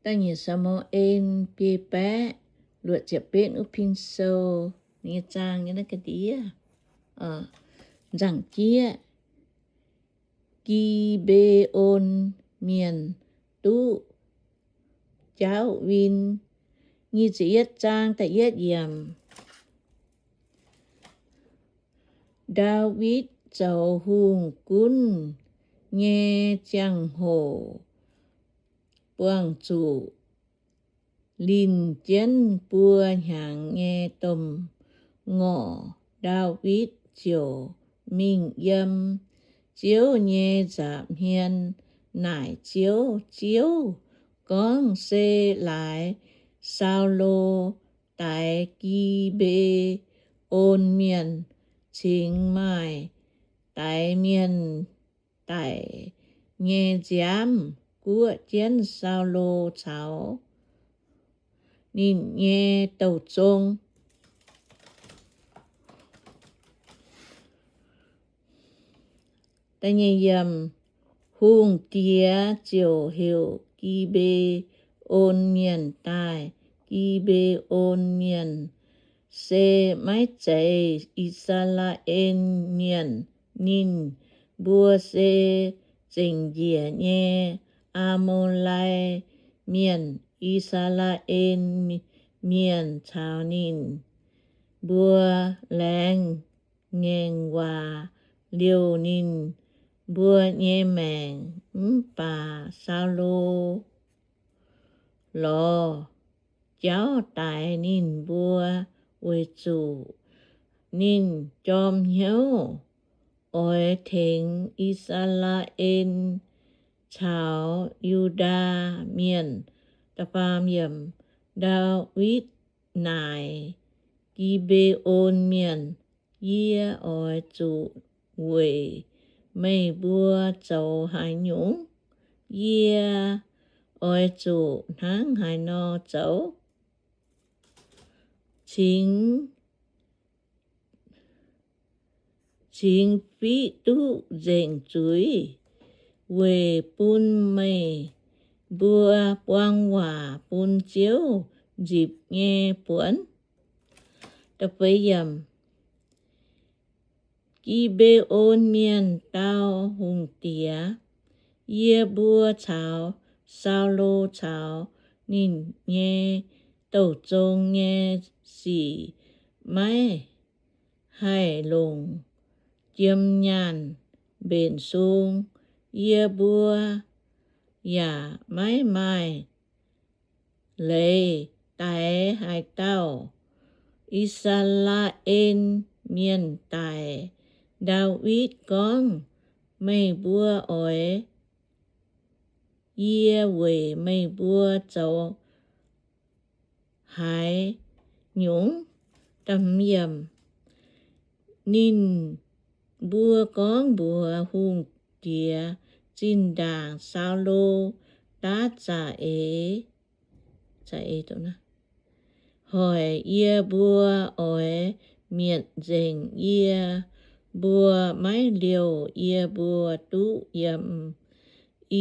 Da'nyeic Saa^mu^en biei baeqv luoqc ziepc betv wuov pin sou, ninh nyei zaang nyei naaiv ga'ndiev, nzangc jieqv. Gi^mbe^on Mienh duqv jaauv win. Nyic ziepc yietv zaang da'yietv yiemc. Ndaawitv zoux hungh gunv nyei ziangh hoc, buangh zuqc linh jienv buo hnyangx nyei domh ngorc. Ndaawitv ziouc mingh yiem Ziouv nyei nza'hmien naaic Ziouv. Ziouv gorngv, Se laaix Saulo daix Gi^mbe^on Mienh, cingx maaih daix mienh daic nyei nziaamv guoqv jienv Saulo caux ninh nyei douh zong. Hungh diex ziouc heuc Gi^mbe^on Mienh daaih. Gi^mbe^on Mienh se maiv zeiz I^saa^laa^en Mienh. Ninh mbuo se zengc njiec nyei Aa^mo^lai Mienh. I^saa^laa^en Mienh caux ninh mbuo laengz ngaengc waac liouh ninh mbuo nyei maengc. Mv baac Saulo lorz jauv daix ninh mbuo, weic zuqc ninh jorm hnyouv oix tengx I^saa^laa^en caux Yu^ndaa Mienh. Ndaawitv naaic Gi^mbe^on Mienh, Yie oix zuqc weic meih mbuo zoux haaix nyungc? Yie oix zuqc hnangv haaix nor zoux? Cingx, cingx fiqv duqv nzengc zuiz weic bun meih mbuo buang waac bun Ziouv nzipc nyei buonc. Gi^mbe^on Mienh dau hungh diex, Yie mbuo caux Saulo caux ninh nyei douh zong nyei sic maiv haih longc jiem nyaanh mbenc sung. Yie mbuo yaac maiv maaih leiz daix haaix dauh I^saa^laa^en Mienh daic. Ndaawitv gorngv, Meih mbuo oix yie weic meih mbuo zoux haaix nyungc? Ninh mbuo gorngv mbuox hungh diex, Zinh ndaangc Saulo daav za'eix hoic yie mbuo oix mietc nzengc yie mbuo, maiv liouh yie mbuo duqv yiem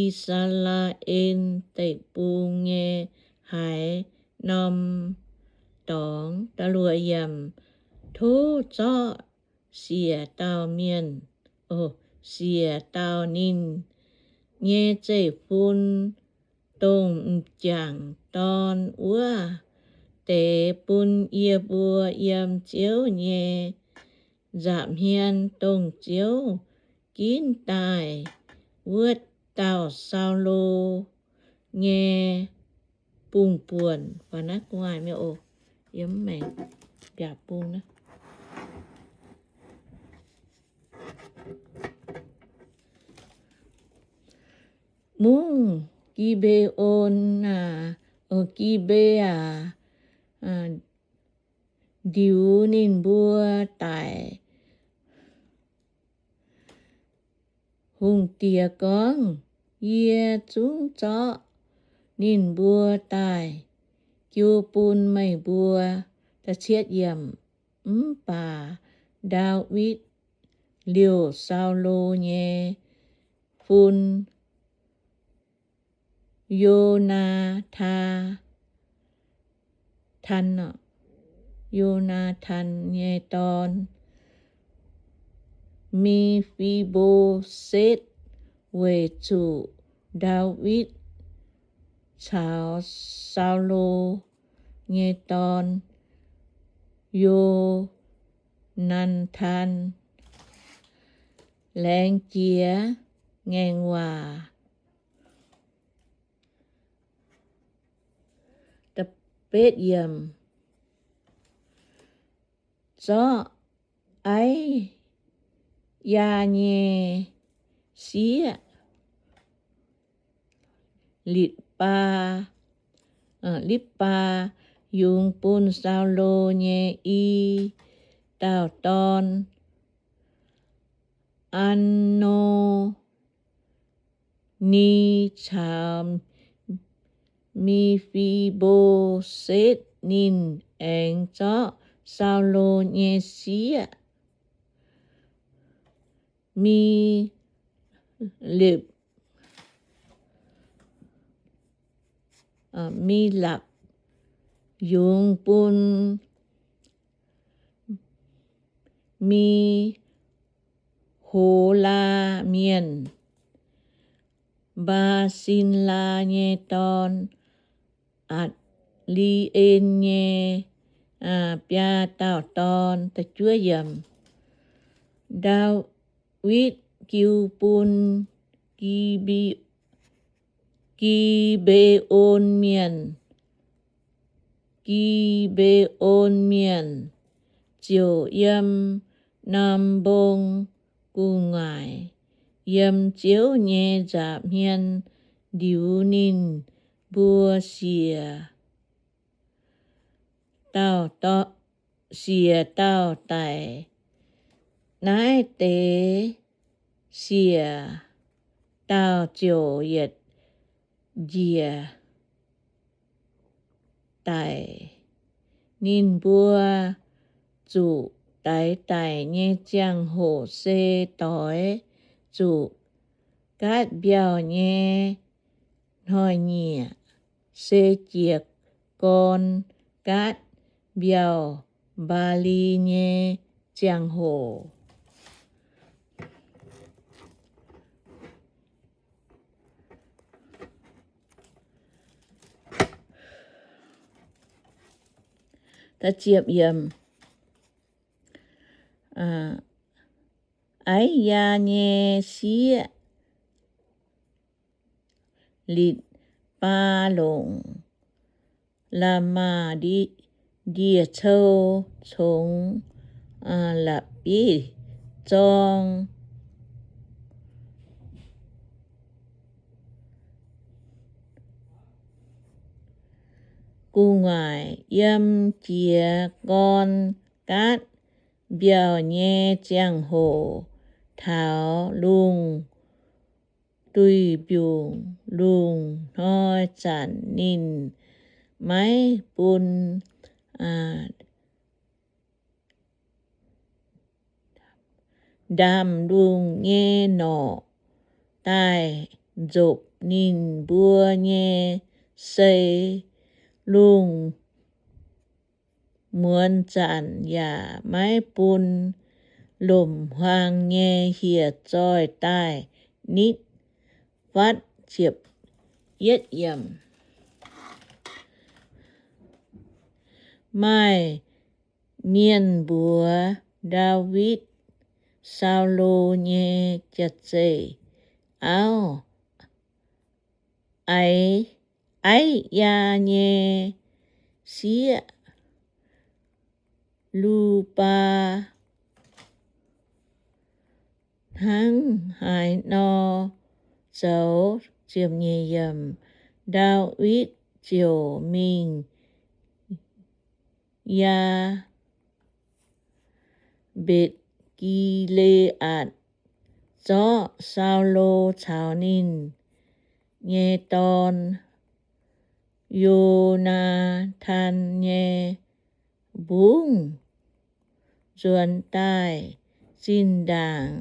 I^saa^laa^en Deic-Bung nyei haaix norm dorngx. Tov zorqv siec dauh mienh, siec dauh ninh nyei zeiv-fun, dongh m'jangc dorn wuov deix, bun yie mbuo yiem Ziouv nyei nza'hmien, dongh Ziouv ginv daaih wuov dauh Saulo nyei bung-buonc. Mungv Gi^mbe^on aac, Gi^mbe aac, ndiux ninh mbuo daic. Hungh diex gorngv, Yie zungv zorqv ninh mbuo daaih jiu bun meih mbuo. Mv baac Ndaawitv liouh Saulo nyei fun Yo^naa^tan, Yo^naa^tan nyei dorn, Mi^fi^mbo^setv, weic zuqc Ndaawitv caux Saulo nyei dorn, Yo^naa^tan, laengz jiex ngaengc waac. Zorqv Aiyaa nyei sieqv, Litv^baa, Litv^baa, yungz bun Saulo nyei i dauh dorn, Aa^no^ni, caux Mi^fi^mbo^setv. Ninh aengx zorqv Saulo nyei sieqv, Mi^lepv, Mi^lapv, yungz bun Me^ho^laa Mienh, Mbaa^sin^laa nyei dorn, Atc^li^en nyei biaa dauh dorn. Ndaawitv jiu bun Gi^mbe^on Mienh. Gi^mbe^on Mienh ziouc yiem norm mbong gu'nguaaic yiem Ziouv nyei nza'hmien ndiux ninh mbuo siec dauh, siec dauh daic. Naaiv deix siec dauh ziouc yietc njiec daic. Ninh mbuo zuqc daix daic nyei ziangh hoc se doix zuqc Gaatv Mbiauh nyei hnoi-nyieqc, se jiez gorn Gaatv Mbiauh Mbaa^li nyei ziangh hoc. Aiyaa nyei sieqv, Litv^baa, longc la'maah ndie-cou congx la'bieiv-zorng gu'nguaaic yiem jiez gorn Gaatv Mbiauh nyei ziangh hoc taux lungh duih mbiungc lungh hnoi zanc ninh maiv bun ndaamv-lungh nyei norqc daaih nzopc ninh mbuo nyei sei. Lungh muonz zanc yaac maiv bun lomc-huaang nyei hieh zoih daaih nitv fatv. Maaih mienh mbuox Ndaawitv, Saulo nyei jaav-zeih auv, Aiyaa nyei sieqv, Lu^baa, hnangv haaix nor zoux. Ndaawitv ziouc mingh Yaa^mbetc Gi^le^aatc, zorqv Saulo caux ninh nyei dorn, Yo^naa^tan, nyei mbungv nzuonx daaih zinh ndaangc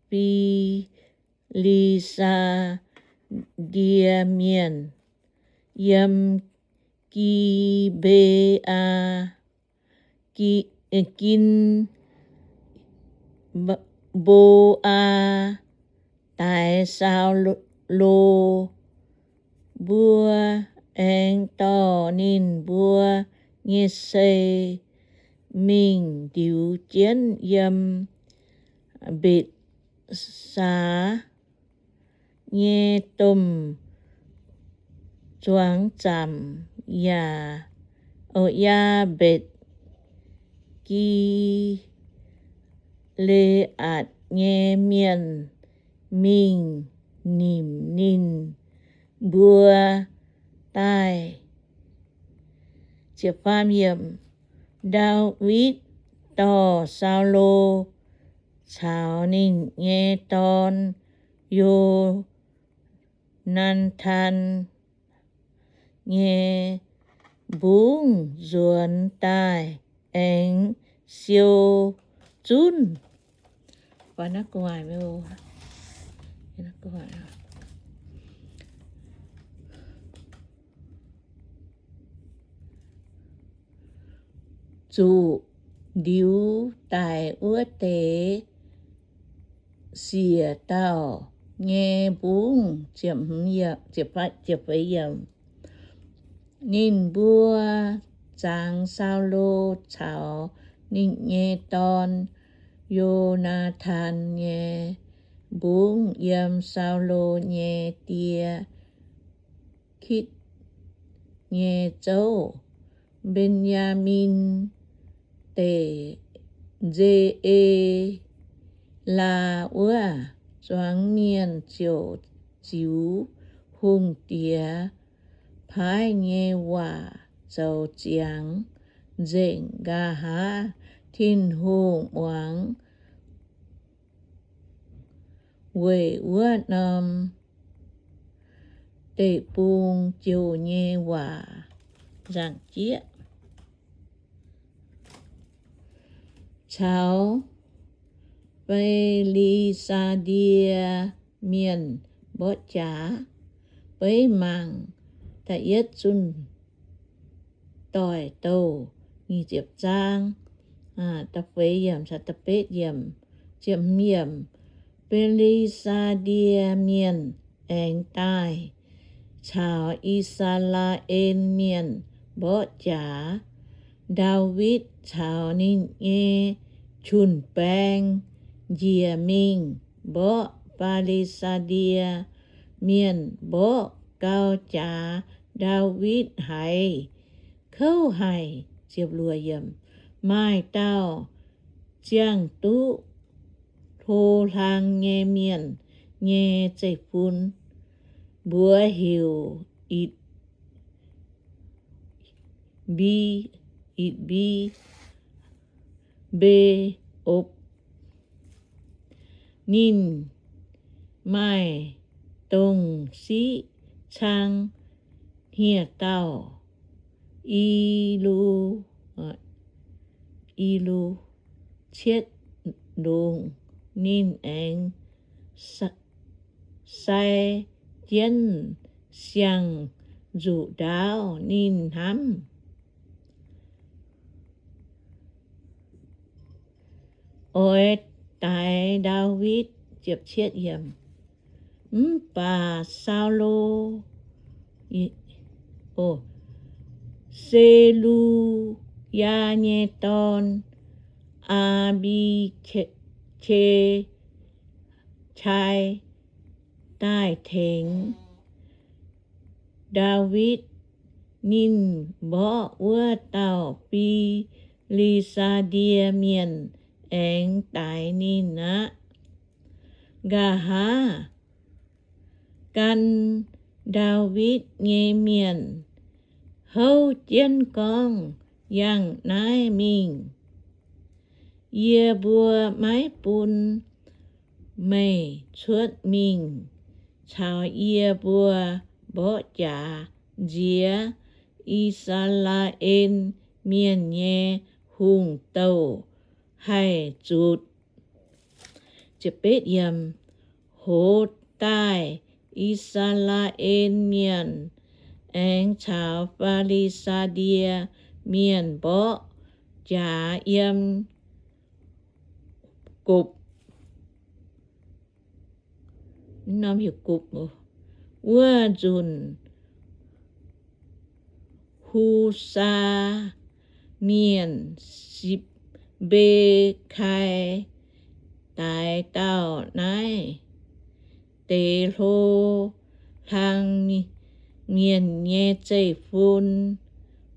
Fi^li^saa^die Mienh. yiem Gi^mbe^aa, Gi, Gi^mbo^aa daix Saulo. Mbuo aengx dorh ninh mbuo nyei sei mingh ndiux jienv yiem Mbetc^saa nyei domh zuangx zaamc, yaac, o, yiem Mbetc, Gi^le^aatc nyei mienh mingh nimc ninh mbuo daaih. Ndaawitv dorh Saulo caux ninh nyei dorn, Yo^naa^tan, nyei mbungv nzuonx daaih aengx siou zunv. Zuqc ndiux daic wuov deix siec dauh nyei mbungv. Ninh mbuo zangx Saulo caux ninh nyei dorn, Yo^naa^tan, nyei mbungv yiem Saulo nyei die, Kitv nyei zouv, Mben^yaa^min Deic, Nze^e^laa wuov. Zuangx mienh ziouc ziux hungh diex paaiv nyei waac zoux ziangx nzengc. Nqa'haav Tin-Hungh muangx weic wuov norm deic-bung jouh nyei waac. Nzangc jieqv. Caux Fi^li^saa^die Mienh mborqv jaax. Beiv mangc da'yietv zunh doic douh nyic ziepc zaang, da'feix yiemc caux da'betv yiemc. Fi^li^saa^die Mienh aengx daaih caux I^saa^laa^en Mienh mborqv jaax. Ndaawitv caux ninh nyei jun-baeng njiec mingh mborqv Fi^li^saa^die Mienh. Mborqv gau jaax, Ndaawitv haiz kouv haic. Maaih dauh ziangh duqv hlo hlang nyei mienh nyei zeiv-fun, mbuox heuc Itc, Mbi, Itc^mbe^opv. Ninh maaih dongh siqv cang hniev-daauh i lu, i lu cietv ndongx. Ninh aengx sai jienv siang-nzuqc ndaauv ninh hnamv, oix daix Ndaawitv. Mv baac Saulo, Se^lu^yaa nyei dorn, Aa^mbi^qai, daaih tengx Ndaawitv. Ninh mborqv wuov dauh Fi^li^saa^die Mienh aengx daix ninh aqv. Nqa'haav gan Ndaawitv nyei mienh houv jienv gorngv, Yangh naaiv mingh. Yie mbuo maiv bun meih cuotv mingh caux yie mbuo mborqv jaax nziex I^saa^laa^en Mienh nyei hungh douh haih zutc. Hoz daaih, I^saa^laa^en Mienh aengx caux Fi^li^saa^die Mienh mborqv jaax yiem gopv, norm heuc gopv, wuov nzunc Husaa Mienh, Sipv^mbe^kai, daix dauh naaiv deix hlo hlang mienh nyei zeiv-fun,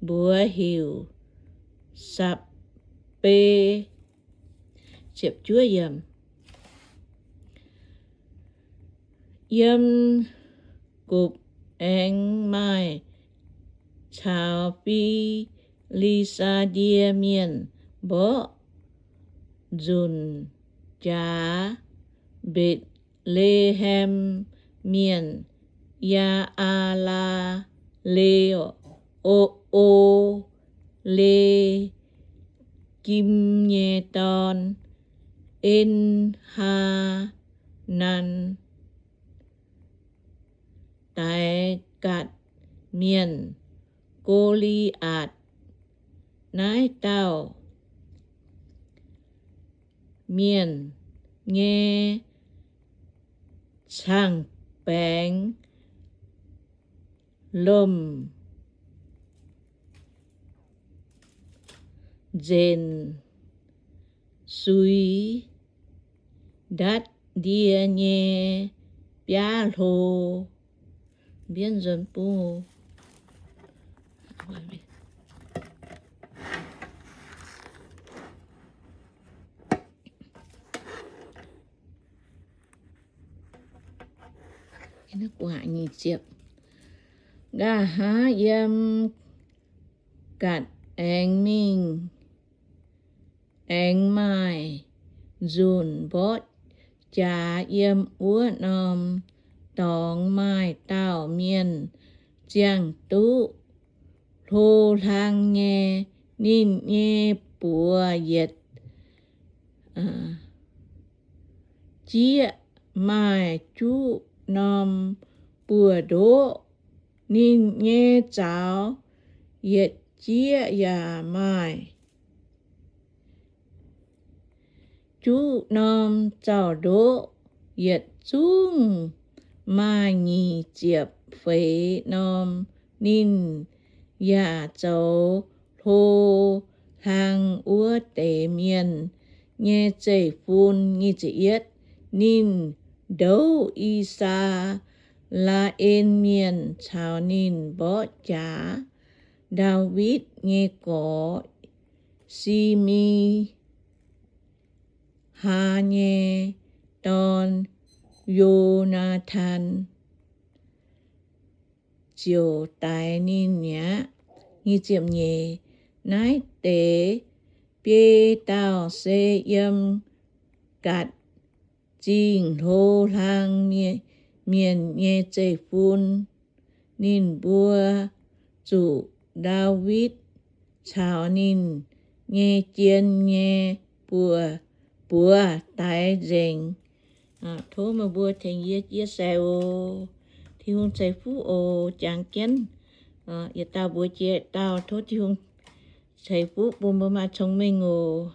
mbuox heuc Sapv^be. Yiem gopv aengx maaih caux Fi^li^saa^die Mienh mborqv nzunc jaax, Mbetc^le^hem Mienh, Yaa^aa^le, O, O^le^gim nyei dorn, En^haa^nan, daix Gaatc Mienh, Go^li^aatc. Naaiv dauh mienh nyei cang-baengx lomh nzenc suix ndatv ndie nyei biaav hlo. Mbienv nzuonx bung. Nqa'haav yiem Gaatc aengx mingh, aengx maaih nzunc mborqv jaax yiem wuov norm dorngx maaih dauh mienh ziangh duqv hlo hlang nyei. Ninh nyei buoz yietc jieqv maaih juqv norm buoz-ndoqv. Ninh nyei zaux yietc jieqv yaac maaih juqv norm zaux-ndoqv. Yietc zungv maaih nyic ziepc feix norm. Ninh yaac zoux hlo hlang wuov deix mienh nyei zeiv-fun. Ninh ndouv I^saa^laa^en Mienh caux ninh mborqv jaax. Ndaawitv nyei gorx, Si^mi^haa nyei dorn, Yo^naa^tan, ziouc daix ninh mi'aqv. Naaiv deix biei dauh se yiem Gaatc Zingh hlo hlang mienh nyei zeiv-fun. Ninh mbuo zuqc Ndaawitv caux ninh nyei jien nyei buoz daix nzengc. Tov meih mbuo tengx yie chia sẻ oc. Tin-Hungh ceix fuqv oc. Jangx jienv yietc dauh mbuox jiex dauh. Tov Tin-Hungh ceix fuqv bun mbuo maaih cong-mengh oc.